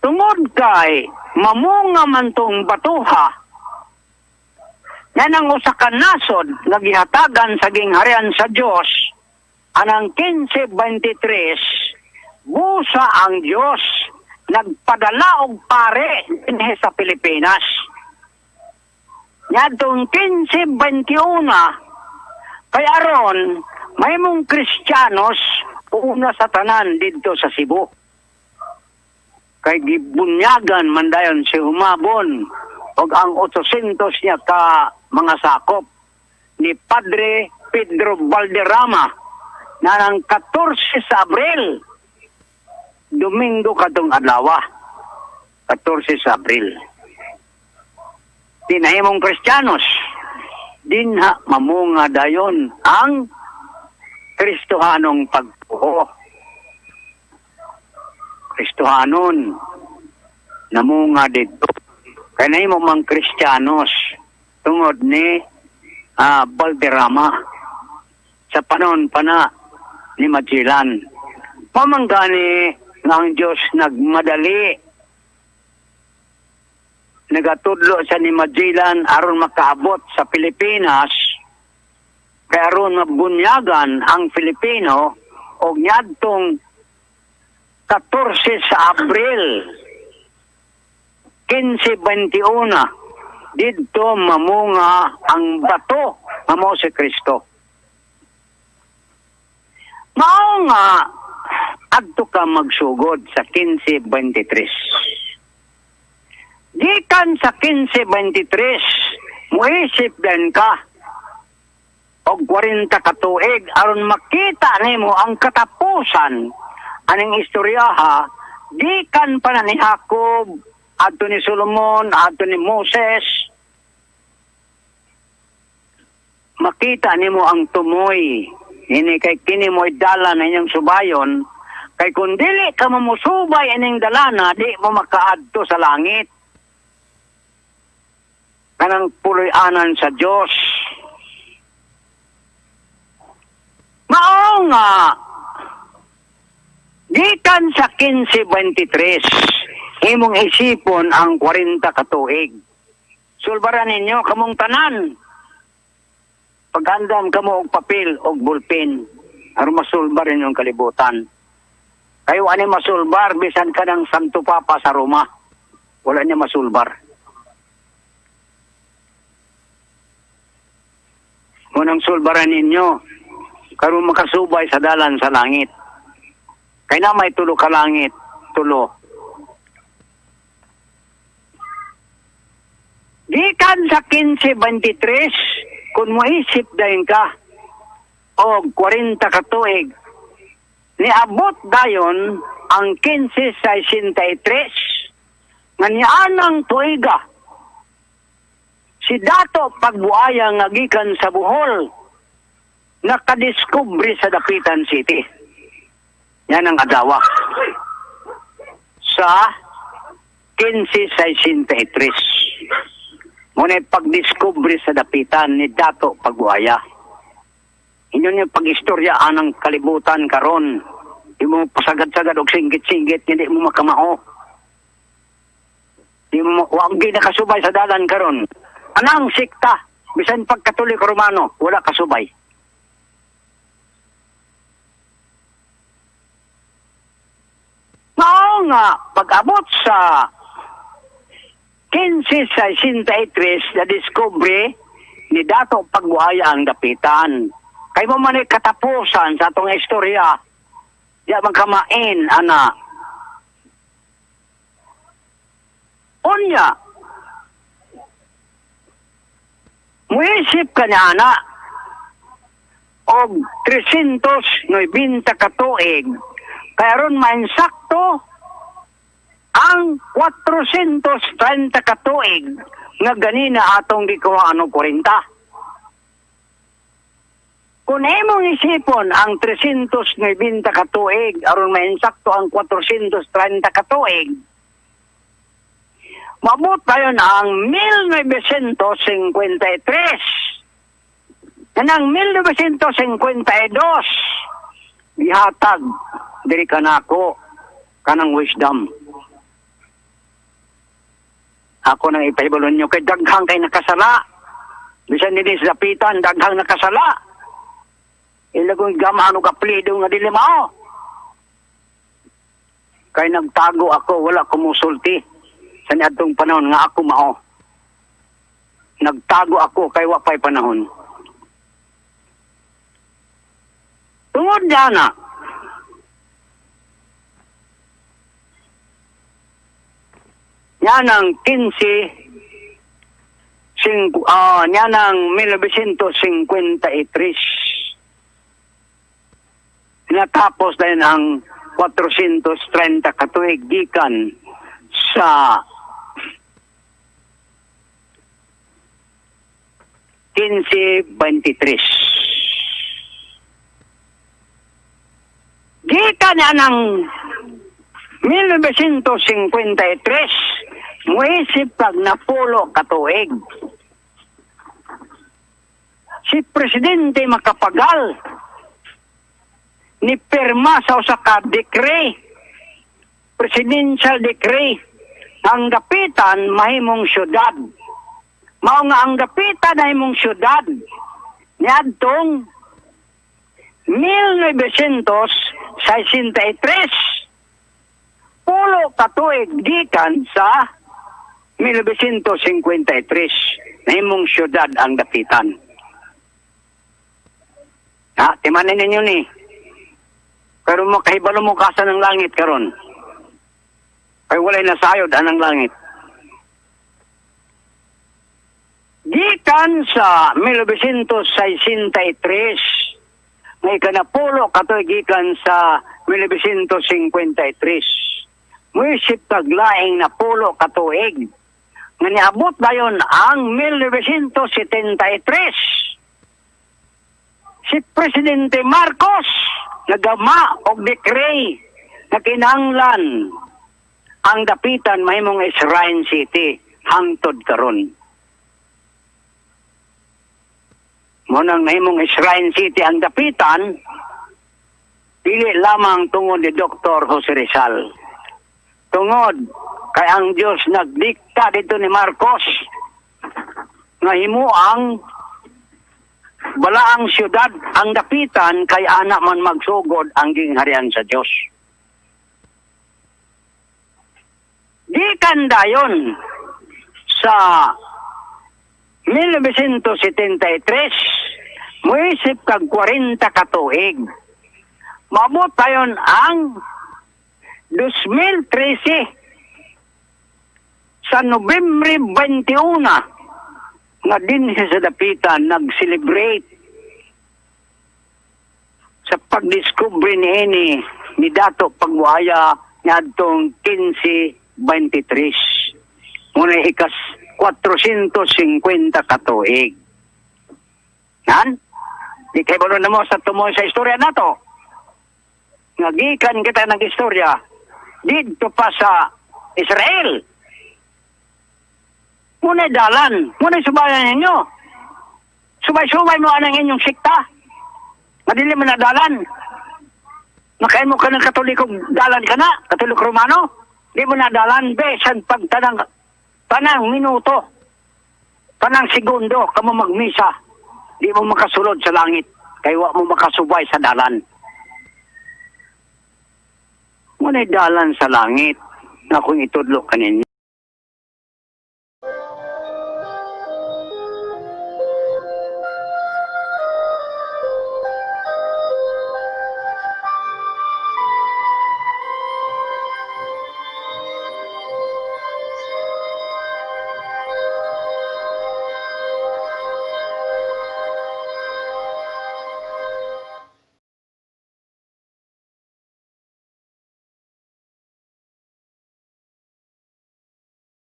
Tungod kay mamunga man tong batuha, yan ang usa ka nasod nga gihatagan sa gingharian sa Dios anang 1523. Busa ang Dios nagpadala og pare dinhi sa Pilipinas. Ngadtong 1521 kay aron mahimong Kristiyanos una sa tanan didto sa Cebu. Kay gibunyagan man dayon si Humabon og ang 800 niya ka mga sakop ni Padre Pedro Valderrama na ng 14 sa Abril, Domingo katong adlaw, 14 sa Abril. Di nahimong Kristiyanos, dinha mamunga dayon ang Kristohanong pagtuo. Kristohanon namunga dito. Kay nahimo mang Kristiyanos tungod ni Valderrama sa panahon pa na ni Magellan. Pamanggani nga ang Diyos nagmadali, nagatudlo sa ni Magellan aron makaabot sa Pilipinas, kay aron mabunyagan ang Filipino, og niadtong 14 sa Abril 1521 didto mamunga ang bato nga mao si Kristo. Mao nga adto ka magsugod sa 1523. Gikan sa 1523, muisip din ka og 40 ka tuig aron makita nimo ang katapusan aning istoryaha gikan pa na ni Jacob adto ni Solomon adto ni Moses. Makita nimo ang tumoy ini kay kini mo'y dala na inyong subayon, kay kung dili ka mamusubay ining dalana, di mo makaadto sa langit, kanang puloy-anan sa Dios. Mao nga gikan sa 1523, imong isipon ang 40 ka tuig. Sulbaran ninyo kamong tanan. Pagandam kamo og papel og bulpen aron masulbar inyong kalibutan. Kayo ani masulbar bisan ka ng Santo Papa sa Roma. Wala niya masulbar. Munang sulbaran ninyo karon makasubay sa dalan sa langit. Kay na may tulo ka langit, tulo. Gikan sa 1523, kung moisip dayon ka og 40 ka tuig, niabot dayon ang 1563 nga nianang tuiga si Dato Pagbuaya nga gikan sa Bohol nakadiskubre sa Dapitan City. Yan ang adawa sa 1563. Ngunit pagdiskubre sa Dapitan ni Dato Pagbuaya. Inyon yung pag-istorya anang kalibutan karon. Di mo pasagad-sagad og singgit-singgit, hindi mo makamao. Di mo, wag di nakasubay sa dalan karon. Anang sikta, bisan pagkatulik Romano, wala kasubay. Mao nga, pag-abot sa 1563 na discovery ni Dato Pagbuaya ang Dapitan. Kay mo man ay katapusan sa atong istorya, di man kamain, ana. Unya, muisip ka niya, ana, og 390 ka tuig, kay aron mainsakto ang 430 ka tuig nga ganina atong gikuha og 40. Kung imong isipon ang 390 ka tuig aron mainsakto ang 430 ka tuig, maabot tayo na ang 1953. Kanang 1952, gihatag diri kanako kanang wisdom. Ako nang ipahibalo ninyo kay daghang kay nakasala. Bisan dinhi sa Dapitan, daghang nakasala. Ilagong gamaan og apelyido nga dili mao. Kay nagtago ako, wala ko musulti sa niadtong panahon nga ako mao. Nagtago ako kay wa pa'y panahon. Tungod na, yan ang 15 sing, yan ang 1953. Natapos na yun ang 430 katuig gikan sa 1523. Gikan yan ang 1953, muisip pag napulo katuig. Si Presidente Macapagal ni pirma sa usa ka decree, presidential decree, ang Dapitan mahimong syudad. Mao nga ang Dapitan nahimong syudad niadtong 1963, pulo katuig gikan sa 1953 nahimong syudad ang Dapitan. Ha, timanin ninyo ni. Pero makahibalo mo kasa ng langit karon. Kay walay nasayod anang langit. Gikan sa 1963, may kanapulo katoy gikan sa 1953. Muisip kaglaing napulo katuig. Nga niabot dayon ang 1973. Si Presidente Marcos nagama og decree na kinahanglan ang Dapitan mahimong Shrine City hangtod karon. Mo nang nahimong Shrine City ang Dapitan, dili lamang tungod ni Dr. Jose Rizal. Tungod kay ang Dios nagdikta dito ni Marcos nga himuang balaang siyudad ang Dapitan kay ana man magsugod ang gingharian sa Dios. Gikan dayon sa 1973, muisip kag 40 katuig. Maabot tayon ang 2013 sa Nobyembre 21 nga din sa Dapitan nag-celebrate sa pagdiskubre ni ini ni Dato Pagbuaya niadtong 1523. Muna ikas 450 katuig. Nan? Di kay balo na mo sa tumoy sa istorya nato. Nga gikan kita ng istorya didto pa sa Israel. Muna dalan, muna subayan ninyo. Subay-subay mo anang inyong sikta. Madili mo na dalan. Makain mo ka ng Katoliko, dalan ka na, Katoliko Romano. Di mo na dalan, besan pagtanang, tanang minuto, tanang segundo, kamo magmisa. Di mo makasulod sa langit, kay wa mo makasubay sa dalan. Muna dalan sa langit na kung itudlo kaninyo.